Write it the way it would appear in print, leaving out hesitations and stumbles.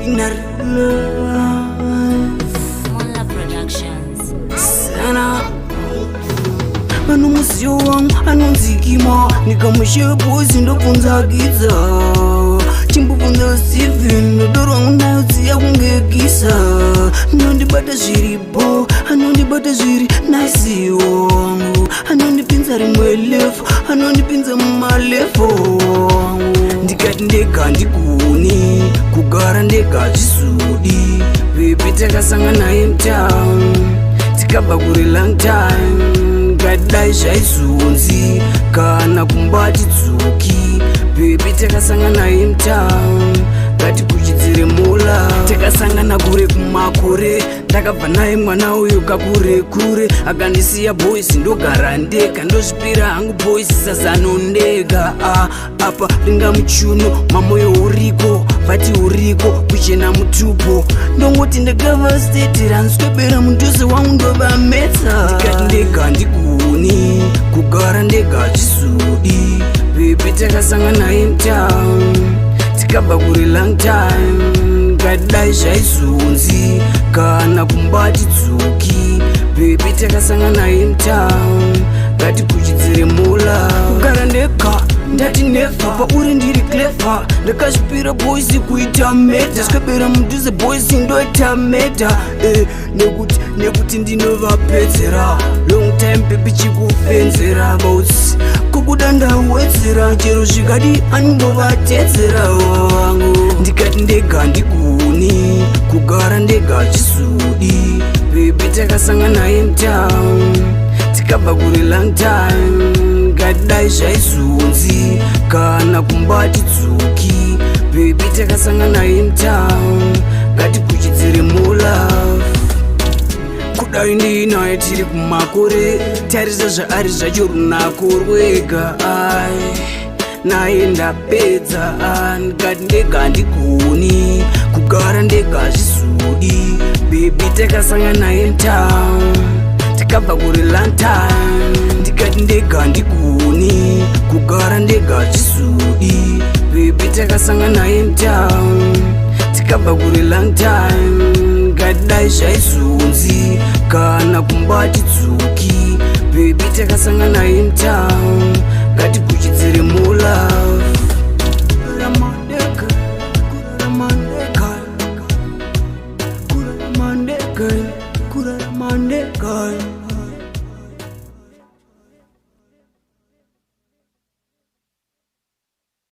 Inar love. Mola Productions. Sana vanomuziyo wangu anonzikima ndikamushepozi ndobvunza gidza chimbobvunza Steven rudo rwangu nayo dziya kunge geyser. Anondibata zviripo, anondibata zviri nice wangu, anondipinza rimwe level, anondipinza mumalevel wangu. Ndikati ndega ndigoni kugara ndega, zvisudi. Baby, takasangana mutown, tikabva kure long time. Ngadai zvaizonzi kana kumbati dzuki. Baby, takasangana mutown, ngatikuchidzire mola. Takasangana kure kumakore, ndakabva naye mwana uyu kakure kure. Akandisiya boys, ndogara ndega, ndozvipira hangu boys, sazanondega. Ah, apa ringa muchuno mamoyo uriko, vati uriko kuchena mutupo. Ndongoti ndakava state ranswebera mudhuze wangu, ndovametsa. Ndikati ndega ndigoni kugara ndega, zvisudi. Baby, takasangana mutown, tikabva kure long time. Ngadai zvaizonzi kana kumbati dzuki. Baby, takasangana mutown, ngatikuchidzire mola. Kugara ndega ndati never, pauri ndiri clever. Ndakazvipira boys kuita meta, swebera mudhuze boys, ndoita meta nekuti ndinovapedzera long time. Baby, chikufenzera boss kukuda ndawedzera, chero zvikadi anongovatedzera wangu. Ndikati ndega ndigoni kugara ndega, zvisudi. Baby, takasangana mutown, tikabva kure long time. Ngadai zvaizonzi kana kumbati dzuki. Baby, takasangana mutown, ngatikuchidzire mola. Kudai ndinaye tiri kumakore, tarisa zvaari zvacho, runako rwega. Ai naye ndapedza. Ndikati ndega handigoni kugara ndega, zvisudi. Baby, takasangana mutown, tikabva kure long time. Ndikati ndega handigoni kugara ndega, zvisudi. Baby, takasangana mutown, tikabva kure long time. Ngadai zvaizonzi kana kumbati dzuki. Baby, takasangana mutown, ngatikuchidzire mola.